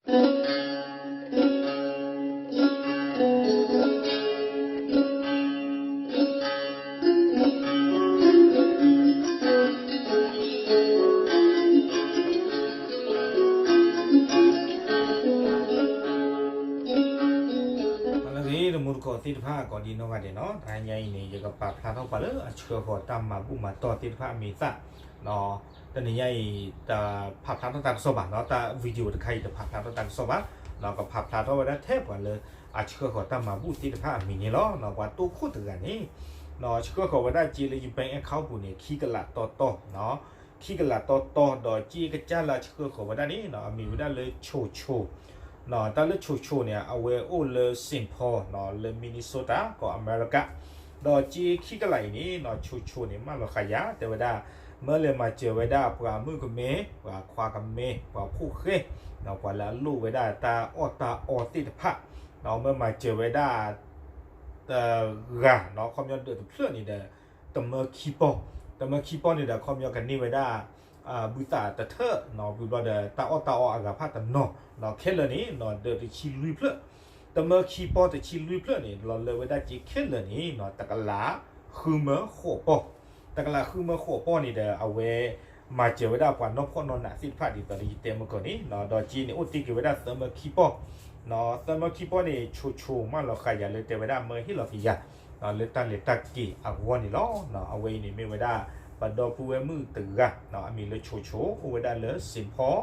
လၢဂ့ၤ တမူတကိးသ့ၣ်တဖၣ်ကိးဒံနီၢ်ဂၤဒဲးနီၤ, တဟါညါအံၤန့ၣ် ယကပာ်ဖျါထီၣ်ပှၤလၢအဆှၢဃီၤတၢ်မၤဘူၣ်မၤတီၢ်သ့ၣ်တဖၣ်အမံၤသၣ်, တနံၤညါအံၤ တဖးဖျါထီၣ်တၢ်ကစီၣ်ဘၣ်နီၤ, တၢ် video တခါအံၤ တဖးဖျါထီၣ်တၢ်ကစီၣ်ဘၣ်, ကဖးဖျါထီၣ်ဝဲဒၣ်ထဲပှၤလၢအဆှၢဃီၤတၢ်မၤဘူၣ်သ့ၣ်တဖၣ်အမံၤန့ၣ်လီၤ. ပှၤတိခိၣ်တဂၤန့ၣ် ဆှၢဃီၤဝဲဒၣ်စ့လၢယ bank account ပူၤန့ၣ် ခံကလးတီတီ, ခံကလးတီတီ ဒီးစ့ကစၢ်လၢအဆှၢဃီၤဝဲဒၣ်န့ၣ် အမံၤဝဲဒၣ်လၢ ချိုချို, တၢ်လၢ ချိုချို န့ၣ် အဝဲအိၣ်လၢ Saint Paul လၢ Minnesota ကီၢ်အမဲရကၤ, ဒီးစ့ခံကလးအံၤန့ၣ် ချိုချို န့ၣ် မၢလီၤဃာ်ယၤ တဲဝဲဒၣ် မၢလဲၤမၤစၢၤဝဲဒၣ်ပှၤမုၣ်ကမဲ, ပှၤခွါကမဲ, ပှၤဖှီၣ်ဃဲ, ပှၤလၢအလိၣ်ဝဲဒၣ်တၢ်အီၣ်တၢ်အီသ့ၣ်တဖၣ်, မၢမၤစၢၤဝဲဒၣ် တဂၤနီၤ, ခီပညီဒၢးတဖျၢၣ်န့ၣ်ဒီး တမၢခံပီၢ်, တမၢခံပီၢ်န့ၣ်ဒီး ခီပညီကန့ၢ်ဝဲဒၣ် ဘုသးတထၢၣ်, ဝံၤဘျီဒီး တၢ်အီၣ်တၢ်အီအဂၤဖၣ်တနီၤ, ခဲလၢာ်န့ၣ် ဒၢးတဆံလွံၢ်ဖျၢၣ်, တမၢခံပီၢ်တဆံလွံၢ်ဖျၢၣ်န့ၣ် လီၤလၢဝဲဒၣ်စ့ခဲလၢာ်န့ၣ် တကလးဃုမၢဃိးပီၢ်, တကလးဃုမၢဃိးပီၢ်န့ၣ်ဒီး အဝဲ မၤစၢၤဝဲဒၣ်ပှၤနီၢ်ဖှီၣ်နီၢ်နးသ့ၣ်တဖၣ်ဒ်သိးဒီးယတဲမုၢ်ကီၢ်န့ၣ်, ဒီးစ့န့ၣ် အိၣ်တ့ၢ်က့ၤဝဲဒၣ်သၢမၢခံပီၢ်, သၢမၢခံပီၢ်န့ၣ် ချိုချို မၢလီၤဃာ်ယၤလၢတဲဝဲဒၣ်မၢဟ့ၣ်လီၤက့ၤယၤ လၢတၢ်လဲၤတၢ်က့ၤအဂီၢ်န့ၣ်လီၤ. အဝဲအံၤန့ၣ်မ့ၢ်ဝဲဒၣ် ပဒီပုၢ်ဝဲၢ်မုၣ်တဂၤ အမံၤလၢ ချိုချို အိၣ်ဝဲဒၣ်လၢ Saint Paul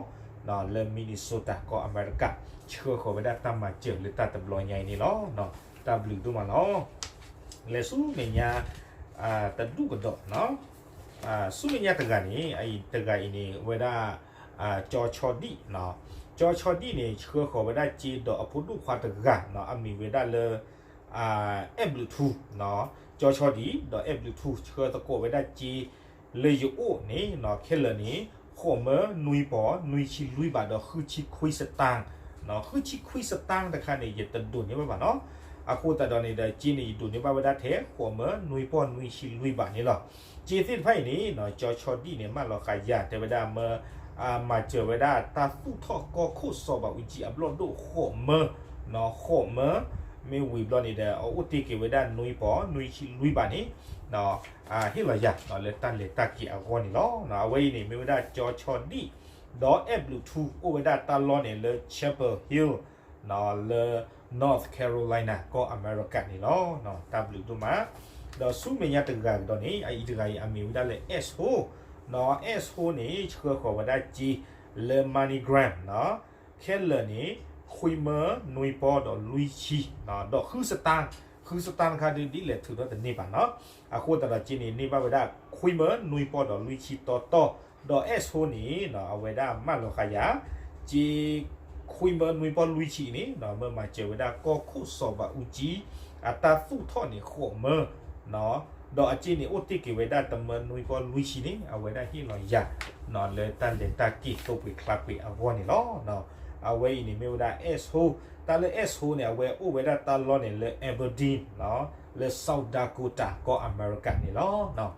လၢ Minnesota ကီၢ်အမဲရကၤ, ဆှၢဃီၤဝဲဒၣ်တၢ်မၤစၢၤလၢတၢ်တဘျီညါအံၤန့ၣ်လီၤ. တၢ်ဘျုးဒိၣ်မးလီၤ. လဲၤဆူမဲာ်ညါ တဒူၣ်ကဒီး, ဆူမဲာ်ညါတဂၤန့ၣ် အအံၤတဂၤအံၤန့ၣ် ဝဲဒၣ် ကၠီဆီဒံၣ်, ကၠီဆီဒံၣ်န့ၣ် ဆှၢဃီၤဝဲဒၣ်စ့ဒီးအဖိဒိၣ်ခွါတဂၤ အမံၤဝဲဒၣ်လၢ အဲၣ်ဘျုးထူ, ကၠီဆီဒံၣ် ဒီးအဲၣ်ဘျုးထူ ဆှၢသကိးဝဲဒၣ်စ့ လၢယအိၣ်န့ၣ် ခဲလၢာ်န့ၣ် ဃိးမၢနွံပီၢ်နွံဆံလွံၢ်ဘးဒီးဃုဆံခွံစတၢၢ်, ဃုဆံခွံစတၢၢ်တခါန့ၣ် ယတဒိးန့ၢ်ဘၣ်ဘၣ်နီၤ, အဃိသတးဒီးန့ၣ်ဒီး စ့န့ၣ် ယဒိးန့ၢ်ဘၣ်ဝဲဒၣ်ထဲ ဃိးမၢနွံပီၢ်နွံဆံလွံၢ်ဘးန့ၣ်လီၤ. စ့သ့ၣ်တဖၣ်အံၤန့ၣ် ကၠီဆီဒံၣ်န့ၣ် မၢလီၤဃာ်ယၤ တဲဝဲဒၣ်မၢ မၤစၢၤဝဲဒၣ်တၢ်သူၣ်ထီၣ်ကီၢ်ခိၣ်စီၤဘးအူကၠံအဘျီၣ်ဒိၣ်ဃိးမၢ, ဃိးမၢ, မ့ၢ်ဝံၤဘျီန့ၣ်ဒီး အအိၣ်တ့ၢ်က့ၤဝဲဒၣ်နွံပီၢ်နွံဆံလွံၢ်ဘးန့ၣ် ဟ့ၣ်လီၤယၤလၢတၢ်လဲၤတၢ်က့ၤအဂီၢ်န့ၣ်လီၤ. အဝဲအံၤန့ၣ် မ့ၢ်ဝဲဒၣ်ကၠီဆီဒံၣ် ဒီးအဲၣ်ဘျုးထူ အိၣ်ဝဲဒၣ်တၢ်လီၢ်န့ၣ်လၢ Chapel Hill လၢ North Carolina ကီၢ်အမဲရကၤန့ၣ်လီၤ. တၢ်ဘျုးဒိၣ်မး, ဒီးဆူမဲာ်ညါတဂၤကဒီးန့ၣ် အအံၤတဂၤအံၤအမံၤဝဲဒၣ်လၢ အဲၣ်ဟိ, အဲၣ်ဟိန့ၣ် ဆှၢဃီၤဝဲဒၣ်စ့ လၢ MoneyGram ခဲလၢာ်န့ၣ် ခွံမၢနွံပီၢ်ဒီးလွံၢ်ဆံ, ဒီးဃုစတၢၢ်, ဃုစတၢၢ်တခါဒ်လဲၣ်ထုးထီၣ်တန့ၢ်ဘၣ်နီၤ, အဃိသတးဒီးစ့န့ၣ် န့ၢ်ဘၣ်ဝဲဒၣ်ခွံမၢနွံပီၢ်ဒီးလွံၢ်ဆံတီတီ, ဒီးအဲၣ်ဟိန့ၣ် အဝဲဒၣ်မၢလီၤဃာ်ယၤ စ့ ခွံမၢနွံပီၢ်လွံၢ်ဆံန့ၣ် မၢမၤစၢၤဝဲဒၣ်ကီၢ်ခိၣ်စီၤဘးအူကၠံ အတၢ်သူၣ်ထီၣ်န့ၣ်ဃိးမၢ, ဒီးအစ့န့ၣ် အိၣ်တ့ၢ်က့ၤဝဲဒၣ်တမၢနွံပီၢ်လွံၢ်ဆံန့ၣ် အဝဲဒၣ်ဟ့ၣ်လီၤယၤ လၢတၢ်လဲၤတၢ်က့ၤသိပှ့ၤချါပှ့ၤအဂီၢ်န့ၣ်လီၤ. အဝဲအံၤန့ၣ်မ့ၢ်ဝဲဒၣ် အဲၣ်ဟိ, တၢ်လၢ အဲၣ်ဟိန့ၣ် အဝဲအိၣ်ဝဲဒၣ်တၢ်လီၢ်န့ၣ်လၢ Aberdeen လၢ South Dakota ကီၢ်အမဲရကၤန့ၣ်လီၤ.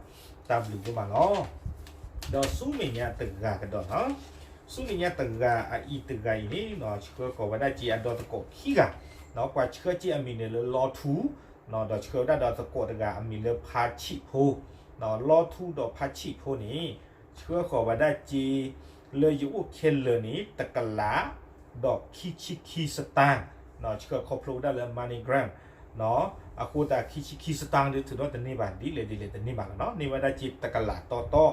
တၢ်ဘျုးဒိၣ်မးလီၤ. ဒီးဆူမဲာ်ညါတဂၤကဒီးနီၤ, ဆူမဲာ်ညါတဂၤအအံၤတဂၤအံၤန့ၣ် ဆှၢဃီၤဝဲဒၣ်စ့အဒီသကိးခံဂၤ, ပှၤဆှၢစ့အမံၤန့ၣ်လၢ လီထူ, ဒီးဆှၢဝဲဒၣ်ဒီးသကိးတဂၤအမံၤလၢဖါဆံးဖိ, လီထူဒီးဖါဆံးဖိန့ၣ် ဆှၢဃီၤဝဲဒၣ်စ့ လၢယအိၣ်ခဲလၢာ်န့ၣ် တကလး ဒီးခံဆံခံစတၢၢ်, ဆှၢခီဖျိဝဲဒၣ်လၢ MoneyGram အဃိသတးခံဆံခံစတၢၢ်ဒ်ထုးထီၣ်တန့ၢ်ဘၣ် ဒ်လဲၣ်ဒ်လဲၣ်တန့ၢ်ဘၣ်လီၤနီၤ, န့ၢ်ဝဲဒၣ်စ့တကလးတီတီ,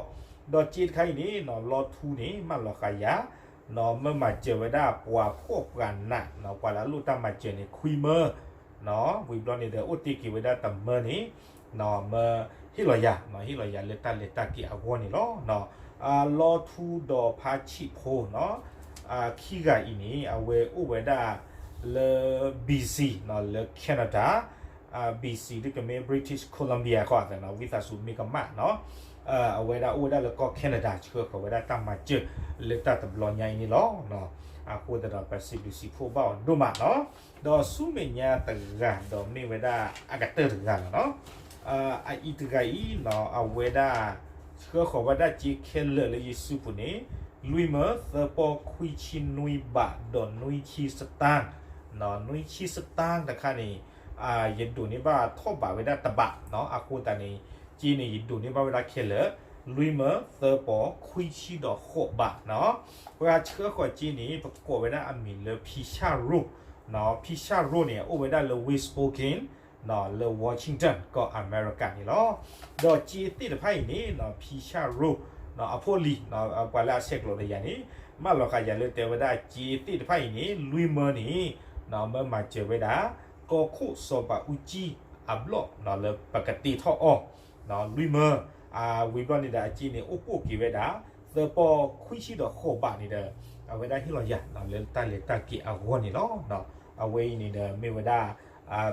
ဒီးစ့တခါအံၤန့ၣ် လီထူန့ၣ် မၢလီၤဃာ်ယၤ, မၢမၤစၢၤဝဲဒၣ်ပှၤဖှီၣ်ပှၤနး, ပှၤလၢအလိၣ်တၢ်မၤစၢၤန့ၣ် ခွံမၢ, ဝံၤဘျီန့ၣ်ဒီး အိၣ်တ့ၢ်က့ၤဝဲဒၣ်တမၢန့ၣ် မၢဟ့ၣ်လီၤယၤ, ဟ့ၣ်လီၤယၤလၢတၢ်လဲၤတၢ်က့ၤအဂီၢ်န့ၣ်လီၤ. လီထူဒီးဖါဆံးဖိနီၤ, ခံဂၤအံၤန့ၣ် အဝဲအိၣ်ဝဲဒၣ်လၢ BC လၢ Canada, BC ဒ်ကမ့ၢ် British Columbia ခီသနီၤ, ဝံသးစူၤမ့ၢ်ကမၣ်နီၤ, အဝဲဒၣ်အိၣ်ဝဲဒၣ်လၢကီၢ် Canada ဆှၢဃီၤဝဲဒၣ်တၢ်မၤစၢၤလၢတၢ်တဘျီညါအံၤန့ၣ်လီၤ. အဃိသတးဒီး ပစံးဘျုးစံးဖှိၣ်ဘၣ်အီၤဒိၣ်မးနီၤ, ဒီးဆူမဲာ်ညါတဂၤ ဒီးမ့ၢ်ဝဲဒၣ်အကတၢၢ်တဂၤလီၤနီၤ, အအံၤတဂၤအံၤနီၤ အဝဲဒၣ် ဆှၢဃီၤဝဲဒၣ်စ့ခဲလၢာ်လၢယစုပူၤန့ၣ် လွံၢ်မၢသၢပီၢ်ခွံဆံနွံဘးဒီးနွံဆံစတၢၣ်, နွံဆံစတၢၣ်တခါန့ၣ် ယဒိးန့ၢ်ဘၣ်ထီၣ်ဘးဝဲဒၣ်တဘး, အဃိသတးန့ၣ် က့န့ၣ် ယဒိးန့ၢ်ဘၣ်ဝဲဒၣ်ခဲလၢာ် လွံၢ်မၢသၢပီၢ်ခွံဆံဒီးဃိးဘးနီၤ. ပှၤဆှၢဃီၤက့န့ၣ် ပကိးဝဲဒၣ်အမံၤလၢ ဖံဆၣ်ရိၣ်, ဖံဆၣ်ရိၣ်န့ၣ် အိၣ်ဝဲဒၣ်လၢ West Spokane လၢ Washington ကီၢ်အမဲရကၤန့ၣ်လီၤ. ဒီးက့သ့ၣ်တဖၣ်အံၤန့ၣ် ဖံဆၣ်ရိၣ် အဖိလံၤ ပှၤလၢအဆဲးကျိးဒီးယၤန့ၣ် မၢလီၤဃာ်ယၤလၢတဲဝဲဒၣ်က့သ့ၣ်တဖၣ်အံၤန့ၣ် လွံၢ်မၢန့ၣ် မၢမၤစၢၤဝဲဒၣ် ကီၢ်ခိၣ်စီၤပၤအူကၠံအဘျီၣ်လၢပကတ့ထီၣ်အီၤ လွံၢ်မၢ ဝံၤဘျီန့ၣ်ဒီး အက့န့ၣ် အိၣ်ပိာ်က့ၤဝဲဒၣ် သၢပီၢ်ခွံဆံဒီးဃိးဘးန့ၣ်ဒီး အဝဲဒၣ်ဟ့ၣ်လီၤယၤလၢတၢ်လဲၤတၢ်က့ၤအဂီၢ်န့ၣ်လီၤ. အဝဲအံၤန့ၣ်ဒီး မ့ၢ်ဝဲဒၣ်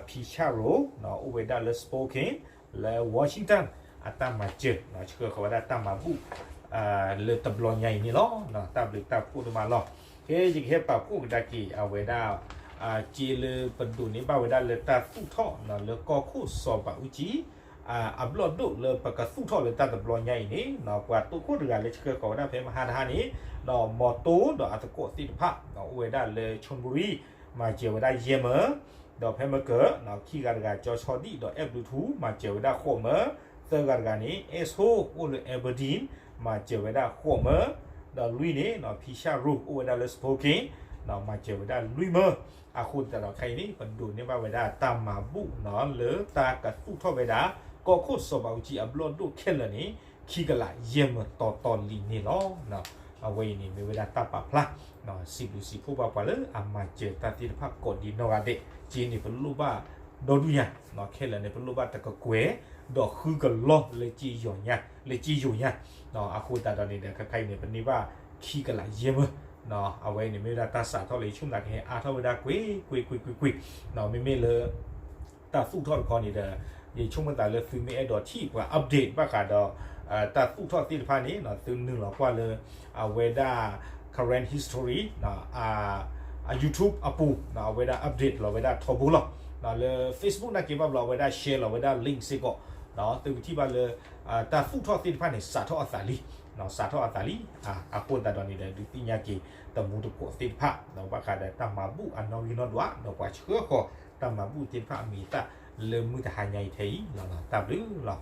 ဖံဆၣ်ရိၣ် အိၣ်ဝဲဒၣ်လၢ Spokane လၢ Washington အတၢ်မၤစၢၤ ဆှၢဃီၤဝဲဒၣ်တၢ်မၤဘူၣ် လၢတဘျီညါအံၤန့ၣ်လီၤ. တၢ်ဘျုးတၢ်ဖှိၣ်ဒိၣ်မးလီၤ. ကဲ ယကဟဲပာ်ဖှိၣ်ကဒါက့ၤအဝဲဒၣ် က့လၢပဒိးန့ၢ်ဘၣ်ဝဲဒၣ်လၢတၢ်သူၣ်ထီၣ် လၢကီၢ်ခိၣ်စီၤပၤအူကၠံ အဘျီၣ်ဒိၣ်လၢပကသူၣ်ထီၣ်လၢတၢ်တဘျီညါအံၤန့ၣ် ပှၤတိခိၣ်တဂၤလၢဆှၢဃီၤဝဲဒၣ်ဖဲမဟါတဟါန့ၣ် မီၤတိၢ်ဒီးအသကိးသ့ၣ်တဖၣ် အိၣ်ဝဲဒၣ်လၢ Chonburi မၤစၢၤဝဲဒၣ်ယဲၢ်မၢ ဒီးဖဲမကၢၤ ခံဂၤတဂၤ ကၠီဆီဒံၣ်ဒီးအဲၣ်ဘျုးထူ မၤစၢၤဝဲဒၣ်ဃိးမၢ, သၢဂၤတဂၤန့ၣ် အဲၣ်ဆိၣ် အိၣ်လၢ Aberdeen မၤစၢၤဝဲဒၣ်ဃိးမၢ, ဒီးလွံၢ်န့ၣ် ဖံဆၣ်ရိၣ် အိၣ်ဝဲဒၣ်လၢ Spokane မၤစၢၤဝဲဒၣ်လွံၢ်မၢ. အဃိသတးဒီးခဲအံၤန့ၣ် ပဒိးန့ၢ်ဘၣ်ဝဲဒၣ်တၢ်မၤဘူၣ်လၢတၢ်ကသူၣ်ထီၣ်ဝဲဒၣ် ကီၢ်ခိၣ်စီၤပၤအူကၠံအဘျီၣ်ဒိၣ်ခဲလၢာ်န့ၣ် ခံကလးယဲၢ်မၢတီတီလံန့ၣ်လီၤ. အဝဲအံၤန့ၣ်မ့ၢ်ဝဲဒၣ်တၢ်ပာ်ဖျါ စံးဘျုးစံးဖှိၣ်ဘၣ်ပှၤလၢအမၤစၢၤတၢ်သ့ၣ်တဖၣ်ကိးဒံနီၢ်ဂၤဒဲး, က့န့ၣ် ပလိၣ်ဘၣ်ဒီဒူၣ်ညါ ခဲလၢာ်န့ၣ် ပလိၣ်ဘၣ်တကကွဲၢ် ဒီးဃုကလီၢ်လၢက့ယိာ်ညါ, လၢက့ယိာ်ညါ. အဃိသတးဒီးန့ၣ်ဒီး ခဲခါအံၤန့ၣ် ပန့ၢ်ဘၣ်ခံကလးယဲၢ်မၢ. အဝဲအံၤန့ၣ်မ့ၢ်ဝဲဒၣ်တၢ်စးထီၣ်လၢယဆိကမိၣ်သးကဟဲအါထီၣ်ဝဲဒၣ်ကွ့ၢ်ကွ့ၢ်ကွ့ၢ်ကွ့ၢ်ကွ့ၢ်, မ့မ့ၢ်လၢ တၢ်သူၣ်ထီၣ်တခီန့ၣ်ဒီး ယဆိကမိၣ်သးလၢသုမ့ၢ်အဲၣ်ဒိးထံၣ်ပှၤ update ဘၣ်ဃးဒီး တၢ်သူၣ်ထီၣ်သ့ၣ်တဖၣ်န့ၣ် သုနုာ်လီၤကွၢ်လၢ အဝဲဒၣ် Karen History အ YouTube အပူၤ အဝဲဒၣ် update လီၤဝဲဒၣ်ထီဘိလီၤ. လၢ Facebook နာ်က့ဘၣ်ဘျီ အဝဲဒၣ် share လီၤဝဲဒၣ် link စ့ၢ်ကီး, သုကထံၣ်ဘၣ်လၢ တၢ်သူၣ်ထီၣ်သ့ၣ်တဖၣ်န့ၣ် စးထီၣ်အသးလံ, စးထီၣ်အသးလံ. အဃိသတးဒီးန့ၣ်ဒီး ဒုးသ့ၣ်ညါက့ၤတမူတကိးသ့ၣ်တဖၣ် ဘၣ်ဃးဒီးတၢ်မၤဘူၣ်အနီၣ်ဂံၢ်နီၣ်ဒွး ဒီးပှၤဆှၢဃီၤတၢ်မၤဘူၣ်သ့ၣ်တဖၣ်အမံၤအသၣ်လၢမုၢ်တဟါညါအံၤထဲအံၤလီၤ. တၢ်ဘျုးလီၤ.